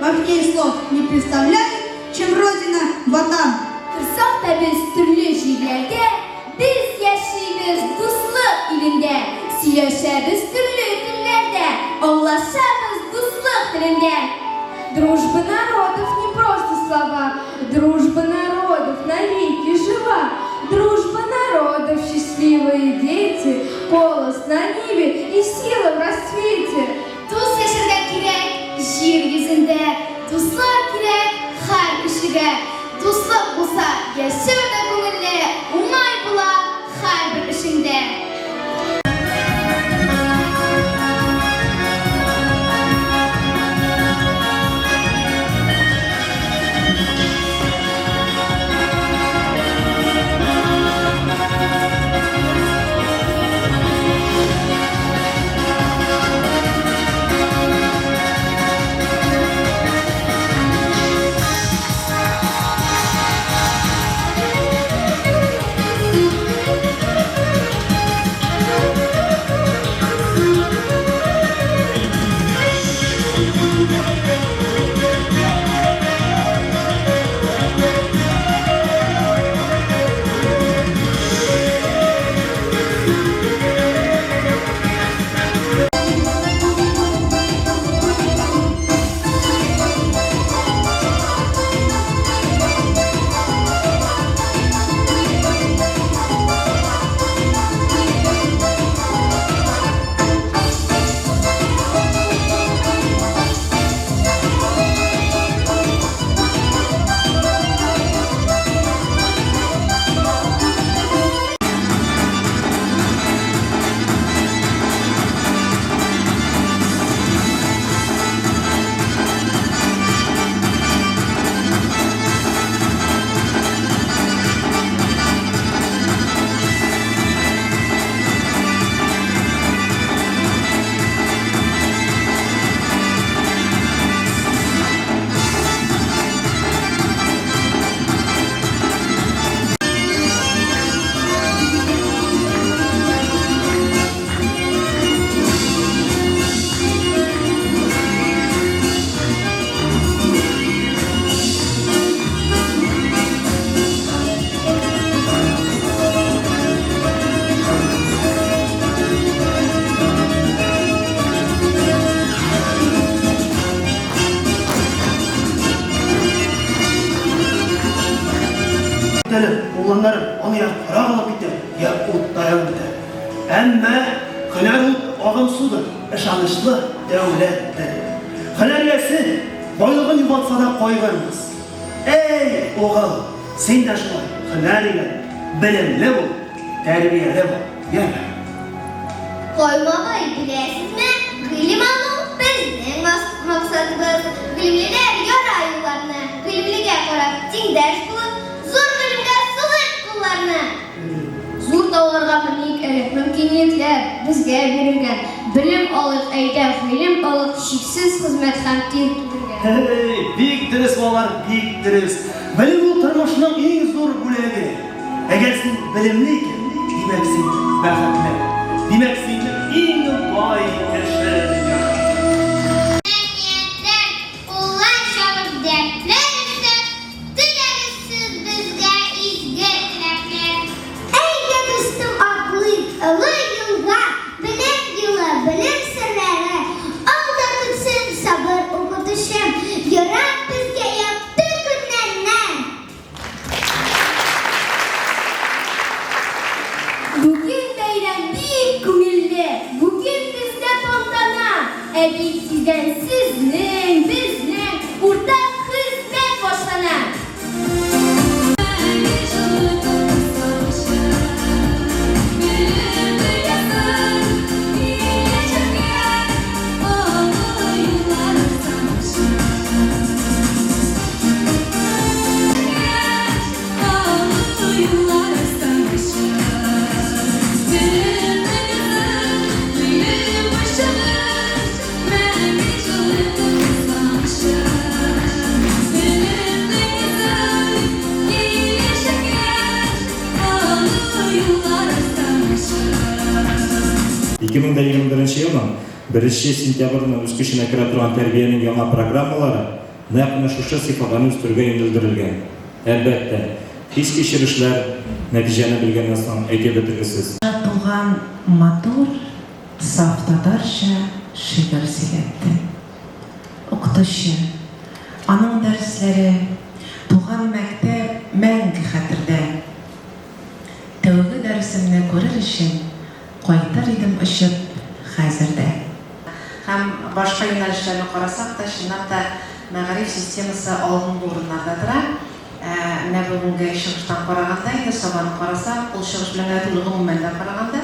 Важнее слов не представляю, чем Родина, Ватан. Торсак та без төрле җирләрдә, Без яшибез дуслык илендә. Сөйләшәбез төрле телләрдә, Аңлашабыз дуслык телендә. Дружба народов не просто слова, Дружба народов навеки жива. Дружба народов, счастливые дети, Колос на ниве и сила в расцвете. Дус яшәргә кирәк җир йөзендә, Дуслар кирәк һәр кешегә. Дуслык булса, яшәү дә күңелле, Уңай була һәрбер эшеңдә. Әле угланнарым аны я корак алып китә, я утта янып бетә. Әмма һөнәр ул агым судыр, ышанычлы дәүләттер. Һөнәр иясе байлыгын югалтса да кайгырмас. Әй, угыл, син дә шулай һөнәр өйрән, белемле бул, тәрбияле бул, яме? Каюм абый, беләсезме, гыйлем алу безнең максатыбыз. Гыйлемлеләр яра юлларны, гыйлемлегә карап тиңдәш булып, зур гыйлемгә сузыйк кулларны. Зур тауларга меник әле, мөмкинлекләр безгә бирелгән. Белем алыйк, әйдә, гыйлем алыйк, чиксез хезмәт һәм тир түгелгән. Һей, бик дөрес, балалар, бик дөрес. Белем ул тормышның иң зур бүләге. Әгәр син белемле икән, димәк син бәхетле. Димәк син иң бай кеше дөньяда. Әкиятләр, куллар чабып, дәртләр өстәп, Теләгез сез безгә изге теләкләр. Әйдә, дустым, атлыйк олы юлга, Белем юлы, белем серләре. Алда көтсен сабыр укытучым, Ерак безгә якты көннәрнән. Бүген бәйрәм бик күңелле, бүген бездә тантана. Ә бит тиздән сезнең, безнең уртак хезмәт башлана. 2021 елның 1 сентябреннән үз көченә керә торган тәрбиянең яңа программалары. Нәкъ менә шушы сыйфатларны үстерүгә юнәлдерелгән. Әлбәттә, хис-кичерешләр нәтиҗәне белгәннән соң әйтеп бетергесез. Туган матур, саф татарча шигырь сөйләтте. Укытучы, аның дәресләре, туган мәктәп мәңге хәтердә. Тәүге дәресемне күрер өчен кайтыр идем очып хәзер дә. Һәм башка юнәлешләрне карасак та, чынлап та, мәгариф системасы алдынгы урыннарда тора. Ә менә бүгенге чыгыштан караганда, инде Сабаны карасак, ул чыгыш белән генә түгел, гомумән дә караганда,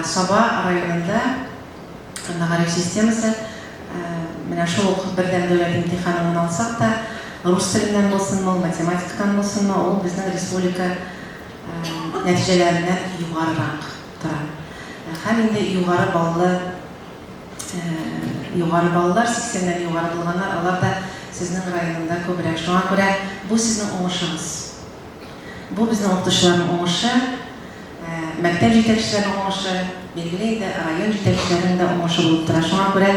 Саба районында мәгариф системасы, менә шул ук бердәм дәүләт имтиханын гына алсак та, рус теленнән булсынмы ул, математикадан булсынмы, ул безнең республика нәтиҗәләреннән югарырак тора. Һәм инде югары баллы югары баллар, 80 нән югары булганнар, алар да сезнең районында күбрәк. Шуңа күрә бу сезнең уңышыгыз. Бу безнең укытучыларның уңышы, мәктәп җитәкчеләренең уңышы, билгеле инде, район җитәкчеләренең дә уңышы булып тора. Шуңа күрә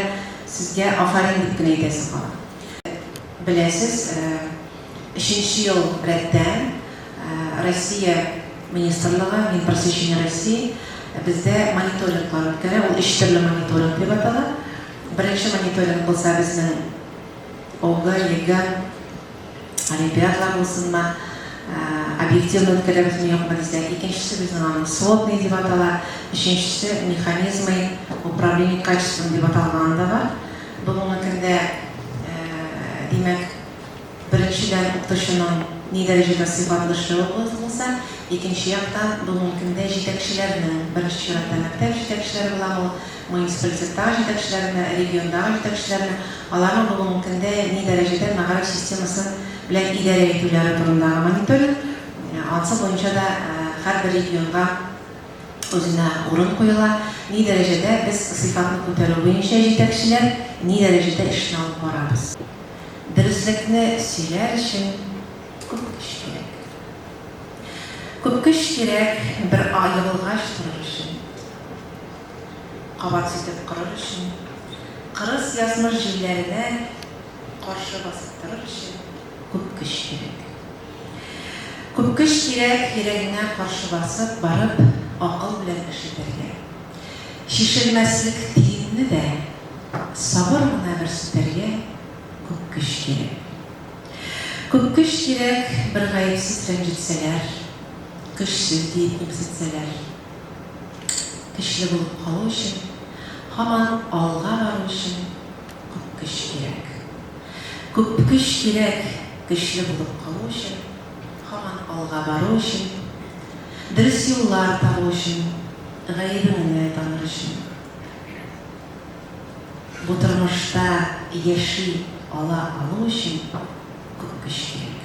сезгә афәрин дип кенә әйтәсе кала. Беләсез, өченче ел рәттән Россия министрлыгы, Минпросвещение России, бездә мониторинглар үткәрә. Ул өч төрле мониторинг дип атала. Беренче мониторинг булса безнең ОГЭ, ЕГЭ, олимпиадалар булсынмы, объективно үткәрәбезме, юкмы дисәк. Икенчесе безнең аның сводный дип атала. Өченчесе механизмы управления качеством дип аталганы да бар. Бүгенге көндә, димәк, Беренчедән, укытучының ни дәрәҗәдә сыйфатлы эшләве булса, икенче яктан, бүгенге көндә җитәкчеләрнең, беренче чиратта мәктәп җитәкчеләре буламы ул, муниципалитеттагы җитәкчеләрме, региондагы җитәкчеләрме, аларның бүгенге көндә ни дәрәҗәдә мәгариф системасын белән идарә итүләре турындагы мониторинг, ансы буенча да һәрбер регионга үзенә урын куела, ни дәрәҗәдә без сыйфатны күтәрү буенча җитәкчеләр ни дәрәҗәдә эшне алып барабыз. Дөреслекне сөйләр өчен күп көч кирәк. Күп көч кирәк бер егылгач торыр өчен, кабат сүтеп корыр өчен, кырыс язмыш җилләренә каршы басып торыр өчен күп көч кирәк. Күп көч кирәк йөрәгеңә каршы басып барып акыл белән эш итәргә. Чишелмәслек төенне дә сабыр гына бер сүтәргә күп көч кирәк. Күп көч кирәк бер гаепсез рәнҗетсәләр, көчсез диеп кимсетсәләр. Көчле булып калу өчен, һаман алга бару өчен күп көч кирәк. Күп көч кирәк көчле булып калу өчен, һаман алга бару өчен, дөрес юллар табу өчен, гаебеңне таныр өчен. Бу тормышта яши ала алу өчен күп көч кирәк.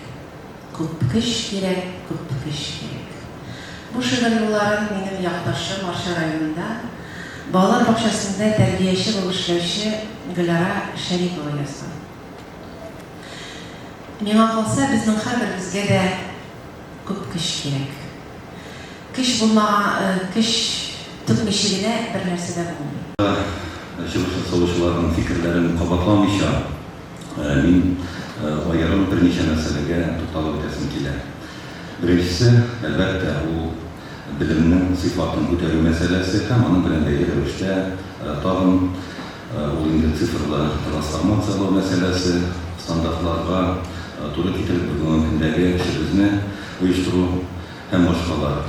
Күп көч кирәк, күп көч кирәк. Бу шигырь юлларын минем якташым Арча районында балалар бакчасында тәрбияче булып эшләүче Гөлара Шәрипова язган. Миңа калса, безнең һәрберебезгә дә күп көч кирәк. Көч булмага, көч түкмичә генә бер нәрсә дә булмый. Чыгыш ясаучыларның фикерләрен кабатламыйча, мин аерым берничә мәсьәләгә тукталып үтәсем килә. Беренчесе, әлбәттә, ул белемнең сыйфатын күтәрү мәсьәләсе һәм аның белән бәйле рәвештә тагын ул инде цифрлы трансформацияләү мәсьәләсе, стандартларга туры китереп бүгенге көндәге эшебезне оештыру һәм башкалар.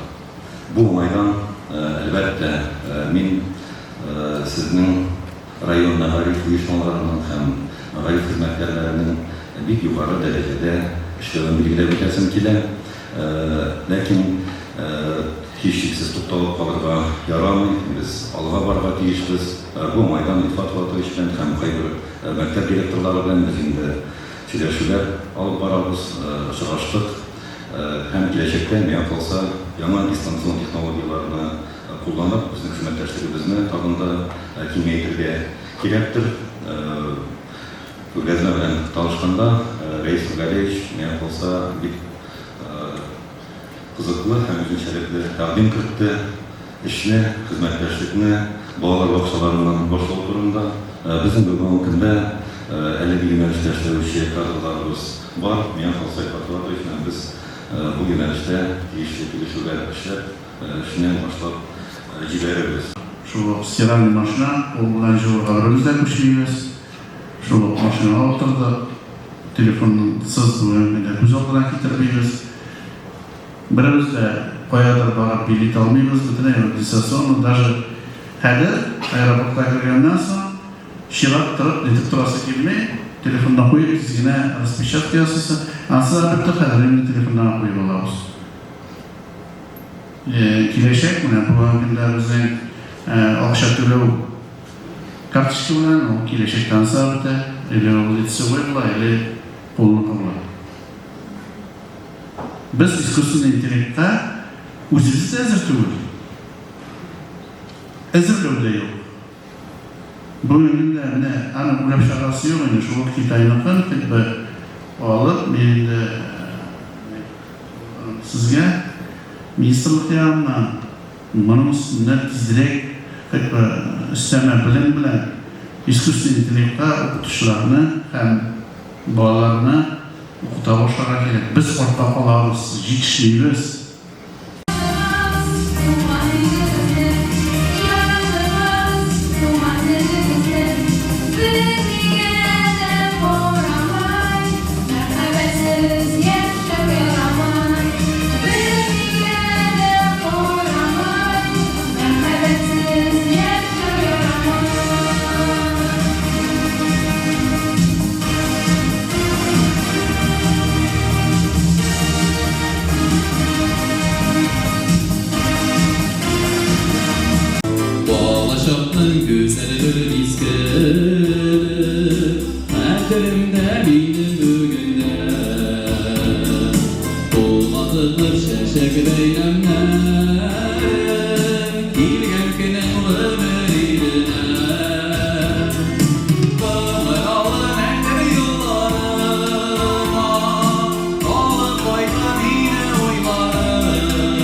Бу уңайдан, әлбәттә, мин сезнең район мәгариф оешмаларының һәм мәгариф хезмәткәрләренең бик югары дәрәҗәдә эшләвен билгеләп үтәсем килә. Ләкин һичшиксез тукталып калырга ярамый, без алга барырга тиешбез. Бу уңайдан Илфат Фоатович белән һәм кайбер мәктәп директорлары белән без инде сөйләшүләр алып барабыз, очраштык. Һәм киләчәктә, миңа калса, яңа дистанцион технологияләрне кулланып, безнең хезмәттәшлегебезне тагын да киңәйтергә кирәктер. Күргәзмә белән танышканда, Рәис Нургалиевич, миңа калса, бик кызыклы һәм үзенчәлекле тәкъдим кертте, эшне, хезмәттәшлекне балалар бакчаларыннан башлау турында. Безнең бүгенге көндә Әлеге юнәлештә эшләүче кадрларыбыз бар. Миңа калса, Илфат Фоатович белән без бу юнәлештә тиешле килешүләр эшләп, эшне башлап җибәрербез. Шул ук стиральный машина, кул белән җуырга беребез дә күчмибез. Шул ук машинага утырдык. Телефонсыз бүгенге көндә күз алдына китермибез. Беребез дә каядыр барып билет алмыйбыз, бөтенләй үк дистанционно, даже хәзер аэропортка кергәннән соң чират торып, нитеп торасы килми, телефонны куеп тиз генә распечатка ясыйсы, анысы да бетте, хәзер инде телефоннан гына куеп алабыз. Киләчәк менә бүгенге көндә безнең акча түләү карточка белән, ул киләчәктә анысы да бетә, или ул лицевой була, или кулныкы була. Без искусственный интеллектка үзебез дә әзер түгел. Әзерләү дә юк. Бүгенге көндә менә аны уйлап чыгарасы юк инде, шул ук Китайныкын хоть бы алып, мин инде сезгә министрлык ягыннан моның өстендә тизрәк хоть бы өстәмә белем белән искусственный интеллектка укытучыларны һәм балаларны Укыта башларга кирәк. Без артта калабыз, җитешмибез. Балачакның гүзәл бер мизгеле Хәтеремдә минем бүген дә. Тулгатылып чәчәк бәйләмнәре Килгән көнең гомер иленә. Кыңгыраулы мәктәп юлларына Алып кайта мине уйларым.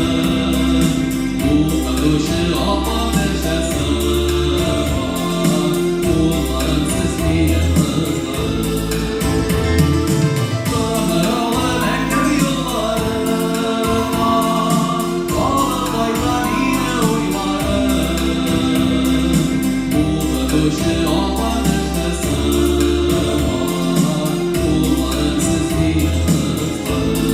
Укытучы апам дәшә сыман, Кулларын сезлиләр кызларым. Кыңгыраулы мәктәп юлларына Алып кайта мине уйларым. Укытучы апам дәшә сыман, Кулларын сезлиләр кызларым.